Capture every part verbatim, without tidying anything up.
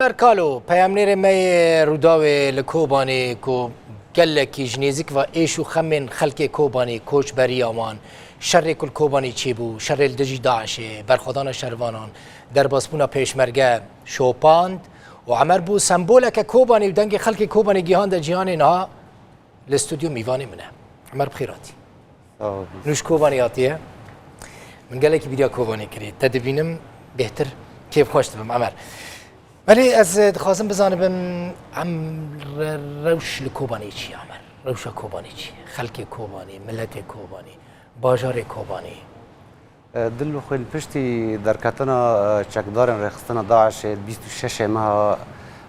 Kalo, peyamnêrê me yê Rûdawê li Kobanê ku gelekî ji nêzîk ve êş û xemên xelkê Kobanê, koçberiya wan, şerê ku li Kobanê çêbû, şerê li dijî DAIŞê, berxwedana şervanan, derbasbûna pêşmerge şopand û Emer bû semboleke Kobanê û dengê xelkê Kobanê gihande cîhanê niha li stûdyo mîvanê min e. Emer bi xêr hatî. Sağ ol. Nû ji Kobanê hatiye. Min gelekî bîriya Kobanê kirî. Te dibînim bêhtir kêfxweş dibim, Emer. Belê ez dixwazim bizanibim, em re-, rewş li Kobanê çi ye, Emer? Rewşa Kobanê çi ye? Xelkê Kobanê, miletê Kobanê, bajarê Kobanê. E, Dilbixwîn, piştî derketina, e, çekdarên rêxistina DAIŞê bîst û şeş meha,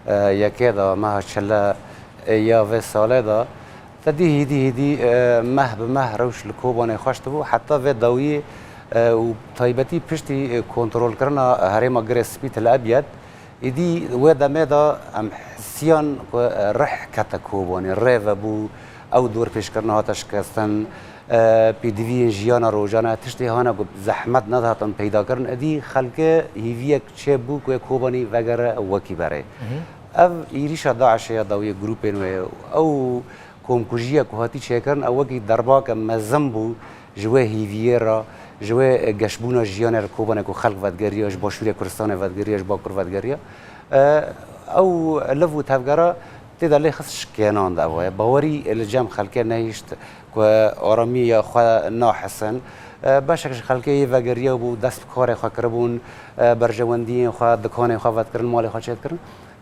e, yekê de, meha çile, e, ya vê salê de, te dî hîdî hîdî, e, meh bi meh rewş li Kobanê xweş dibû. Heta vê dawiyê, e, û taybetî piştî, e, kontrolkirina herêma Girê Spî Til Ebyed, Êdî wê demê de em hisiyan ku rih kete Kobanê, rê vebû, ew dorpêçkirina hate şikestin, e, pêdiviyên jiyana rojane, tiştê hane ku zehmet nedihatin peydakirin, êdî xelkê hîviyek çêbû ku yê Kobanî vegere wekî berê. Ev êrîşa DAIŞê ya dawiyê grûpên wê, ew komkujiya ku hatî çêkirin, ew wekî derbake mezin bû ji wê hîviyê re, ji wê, e, geşbûna jiyanê re Kobanê ku xelk vedigeriya, ji Başûrê Kurdistanê vedigeriya, ji Bakur vedigeriya. E, ew liv û tevgera tê de lê xist şikênand ev e. Bawerî li cem xelkê nehişt ku aramî ya xwe nahisin. E, beşek ji xelkê yê vegeriya bû, dest bi karê xwe kiribûn, e, berjewendiyên xwe, dikanên xwe vedikirin, malê xwe çêdikirin.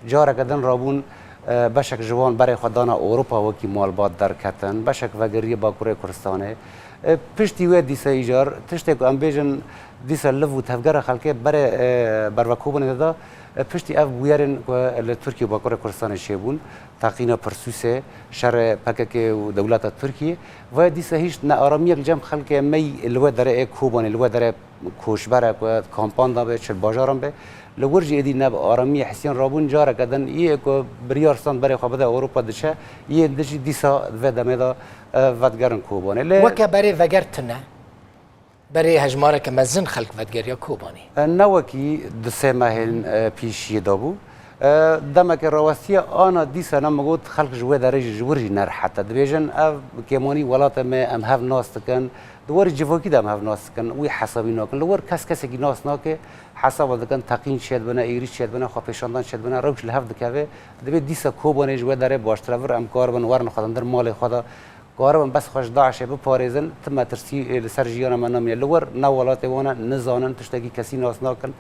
Careke din rabûn, e, beşek ji wan berê xwe dana Ewropa, wekî malbat derketin, beşek vegeriye Bakurê Kurdistanê. E, piştî wê dîsa îcar, tiştê ku em bêjin dîsa liv û tevgera xelkê berê, e, berve Kobanê de da, e, piştî ev bûyerên ku li Tirkiye û Bakurê Kurdistanê çêbûn, teqîna Pirsûsê, şerê P K K û dewleta Tirkiye, ve dîsa hîç nearamiyek li cem xelkê me yî li wê derê ê Kobanê, li wê derê koçber e ku kampan de be, çi bajaran be, li wir jî êdî ne bi aramiyê hisiyan rabûn, careke din yê ku biryar stand berê xwe bide Ewropa diçe, yên di jî dîsa di vê demê de, e, vedigerin Kobanê. Lê weke berê veger tune, berê hejmareke mezin xelk vedigeriya Kobanê. E, ne wekî du sê mehên, e, pîşiyê de bû. E, demeke rawestiye ana dîsa ne min got xelk ji wê derê jî ji wir jî nerihet e. Dibêjin ev kêmanî welatê me, em hev nas dikin. Di warî civakî de em hev nas dikin, wî hesabî nakin. Li wir kes kesekî nas nake, hesaba dikin teqîn çêdibine, êrîş çêdibine, xwepêşandan çêdibine, rewş li hev dikeve. Dibê dîsa Kobanê ji wê derê baştir e, vir em karibin werin xwedandir malê xwe de, karibin bes xwe ji DAIŞê biparêzin, ti metirsî, e, li ser jiyana me namîne. Li wir ne welatê wan e, nizanin, tiştekî kesî nas nakin.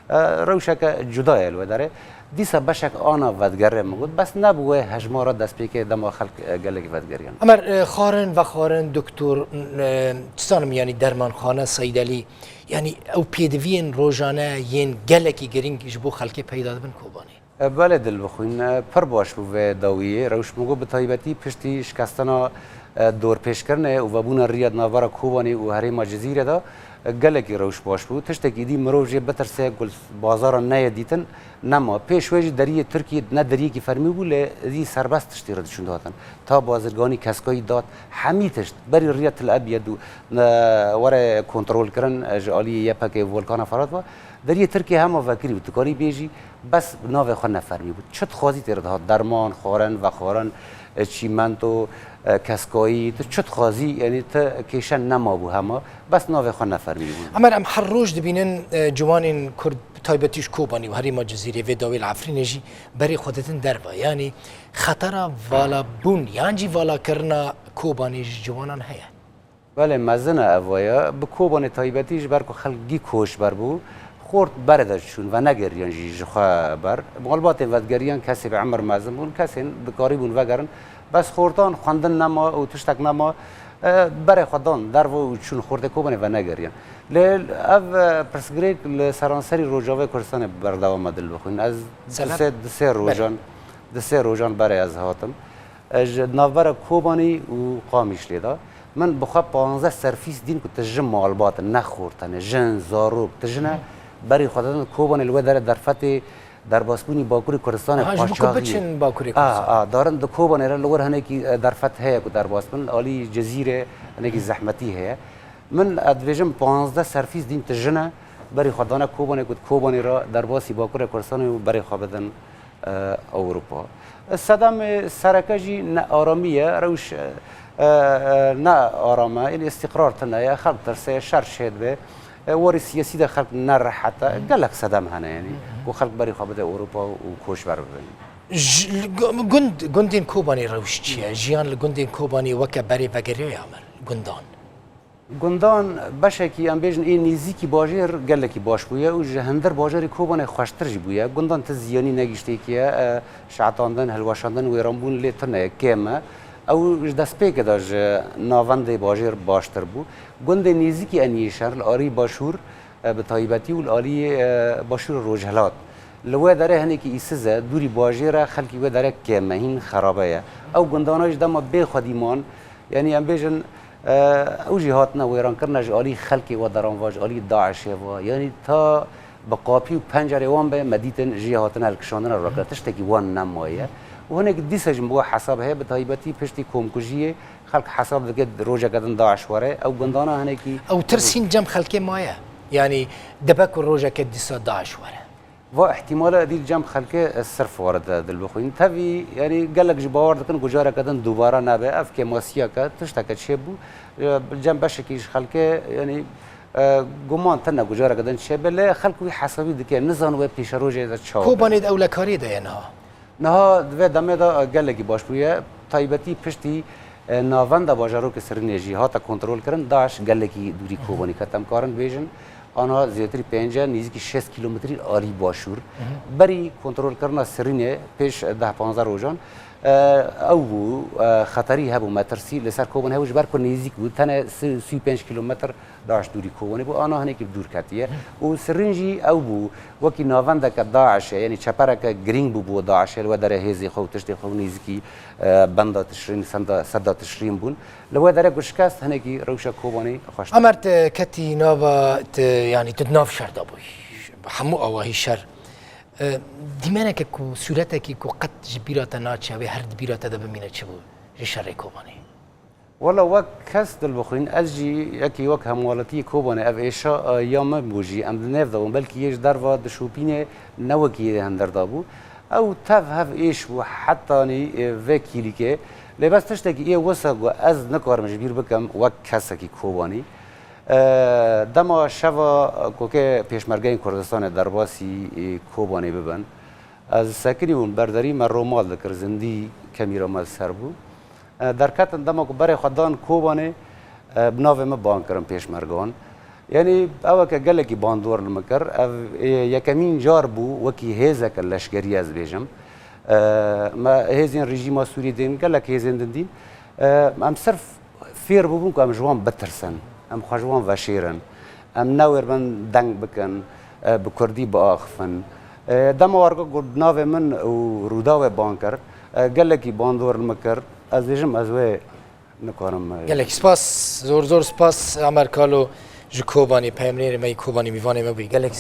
E, rewşeke cuda ye li wê derê. Dîsa beşek ana vedigere min got, bes ne bi wê hejmara destpêkê dema xelk, e, gelek vedigeriyan. Emer, e, xwarin, vexwarin, doktor, e, çi zanim, yanî dermanxane, seydelî, yanî ew pêdiviyên rojane yên gelekî girîng ji bo xelkê peyda dibin Kobanê? E, belê Dilbixwîn, e, pir baş bû vê dawiyê. Rewş min got bi taybetî piştî şikestina, e, dorpêçkirinê û vebûna riya di navbera Kobanê û herêma Cizîrê de, e, gelekî rewş baş bû. Tiştekî dî mirov jê bitirse ku li bazaran neyê dîtin, nema. Pêş wê jî deriyê Tirkiyê ne deriyekî fermî bû, lê dî serbest tiştê re diçûn dihatin. Ta bazirganî, keskayî, dat, hemî tişt, berî riya Til Ebyed û, e, were kontrolkirin, e, ji aliyê Y P G Volkana Ferat ve, deriyê Tirkiyê hema vekirî bû. Tu karî bêjî, bes navê xwe nefermî bû. Çi dixwazî tê re dihat. Derman, xwarin, vexwarin, e, çîmento, e, keskayî, tu çi dixwazî, yanî tu kêşe nema bû hema, bes navê xwe nefermî bû. Emer, em her roj dibînin, e, ciwanên Kurd, bi taybetî ji Kobanî û herêma Cizîrê, vê dawê li Efrînê jî berê xwe didin derve. Yanî xetera valabûn yan jî valakirina Kobanê ji ciwanan heye. Belê, mezin e ev waya. Bi Kobanê taybetî ji ber ku xelk gî koçber bû, xort berê de çûn, venegeriyan jî ji xwe ber. Malbatên vedigeriyan kesê bi emir mezin bûn, kesên dikarîbûn vegerin. Bes xortan xwendin nema û tiştek nema, e, berê xwe dan derve û çûn xortê Kobanê venegeriyan. Lê ev, e, pirsgirêk li seranserî Rojavayê Kurdistanê berdewam e, Dilbixwîn. Ez du Sebep? sê, du sê Belê. rojan, du sê rojan berê ez hatim. E, ji navbera Kobanî û Qamişlê de. Min bi xwe panzdeh serfîs dîn ku tije malbat in, ne xort tenê, jin, zarok, tije ne, berî xwe didin Kobanê, li wê derê derfetê derbasbûnî Bakurê Kurdistanê, Aha, ji bo ku paşaxiyê. biçin Bakurê A, Kurdistanê. a, darin di Kobanê re li wir hinekî, e, derfet heye ku derbas bin, li alî Cizîrê hinekî zehmetî heye. Min, e, dibêjim panzdeh serfîs dîn tije ne, berî xwe dane Kobanê ku di Kobanê re derbasî Bakurê Kurdistanê û berê xwe bidin. e, Ewropa. Sedemê sereke jî ne aramî ye, rewş, e, e, ne aram e, yanî îstîqrar tune ye, xelk tirse ye, şer çêdibe. E, warê siyasî de xelk ne rehet e. Gelek sedem hene, yanî ku xelk berî xwe bide Ewropa û koçber bibin. Ji, li gu-, gund, gundên Kobanê rewş çi ye? Jiyan li gundên Kobanê weke berê vegeriya me li gundan? Gundan beşekî, em bêjin, ê nêzîkî bajêr gelekî baş bûye û ji hindir bajarê Kobanê xweştir jî bûye. Gundan ti ziyanî negihiştê kiye, e, şehetandin, hilweşandin, wêranbûn lê tune ye, kêm e. Ew ji destpêkê de ji navendê bajêr baştir bû. Gundê nêzîkî Eniyê Şer li alî başûr, e, bi taybetî û li alî, e, başûr rojhilat. Li wê derê hinekî îsiz e, dûrî bajêr e, xelkî wê derê kêm e, hîn xerabe ye. Ew gundana jî dema bê xwedî man, yanî em bêjin, e, ew jî hatine wêrankirine ji alî xelkê we deranva, ji alî DAIŞê ve. Yanî ta bi qapî û pencerê wan be, me dîtin jê hatine hilkişandine rake, tiştekî wan nemaye. Û hinek dîsa jî bi we hesab heye, bi taybetî piştî komkujiyê xelk hesab dike rojeke din DAIŞ were. Ew gundana hinekî Ew tirs hîn cem xelkê maye. Yanî dibe ku rojeke dîsa DAIŞ were. Va îhtimale edî li cem xelkê, e, sirf warid e, Dilbixwîn. Tevî, yanî gelek jî bawer dikin ku careke din dubare nebe. Ev kêmasiyeke, tişteke çêbû. E, li cem beşekî ji xelkê, yanî, e, guman tune ku careke din çêbe, lê xelk wî hesabî dike, nizan wê pêşerojê de çawa be. Kobanê di ewlekariyê de ye niha? Niha di vê demê de gelekî baş bûye, taybetî piştî, e, navenda bajarokê Sirînê jî hate kontrolkirin, DAIŞ gelekî dûrî Kobanî ket. Em karin bêjin, ana zêdetirî pêncî, nêzîkî şêst kîlometrî alî başûr. Berî kontrolkirina Sirînê pêş deh panzdeh rojan, e, ew bû, e, xeterî hebû, metirsî li ser Kobanê hebû, ji ber ku nêzîk bû, tenê sî, sî û pênc kîlometr DAIŞ dûrî Kobanê bû, ana hinekî dûr ketiye. Û Sirîn jî ew bû, wekî navendeke DAIŞê, yanî çepereke girîng bû bo DAIŞê, li wê derê hêzê xwe û tiştê xwe û nêzîkî, e, benda Tişrîn, senda, seda Tişrîn bûn. Li wê derê ku şikest, hinekî rewşa Kobanê xweş. Amer, tu ketî nava, tu, yanî tu di nav şer de bûyî. Hemû awahî şer. E, dîmeneke ku, sûretekî ku qet ji bîra te naçe, wê her di bîra te de bimîne çi bû ji şerê Kobanê? Wela wek kes, Dilbixwîn, ez jî yekî wek hemwelatiyê Kobanê, ev êşa, e, ya min bû jî, em di nêv de bûn, belkî yê ji derva dişopînê, ne wekî yê hindir de bû. Ew tev hev êş bû hetanî, e, vê kîlîkê. Lê bes tiştekî yê wisa ku ez nikarim ji bîr bikim wek kesekî Kobanî. E, dema şeva kokê Pêşmergeyên Kurdistanê derbasî, e, Kobanê bibin, ez sekinî bûm, berderî me romal dikir, zindî kemîra me li ser bû. E, derketin, dema ku berê xwe dan Kobanê, e, bi navê min bang kirin pêşmergan. Yanî eweke gelekî bandor li min kir. Ev, e, yekemîn car bû wekî hêzeke leşkerî, ez bêjim. E, me hêzên rejîma Sûrî dîn, gelek hêzên din dîn. E, em sirf fêr bûbûn ku em ji wan bitirsin. Em xwe ji wan veşêrin. Em newêrbin deng bikin, e, bi kurdî biaxifin. E, dema warga ku navê min û Rûdawê bang kir, e, gelekî bandor li min kir. Ez dêjim, ez wê nikarim, e, Gelek spas, zor zor spas Amer Kalo ji Kobanê, peyamnêrê me yî Kobanê, mîvanê me bûyî. Gelek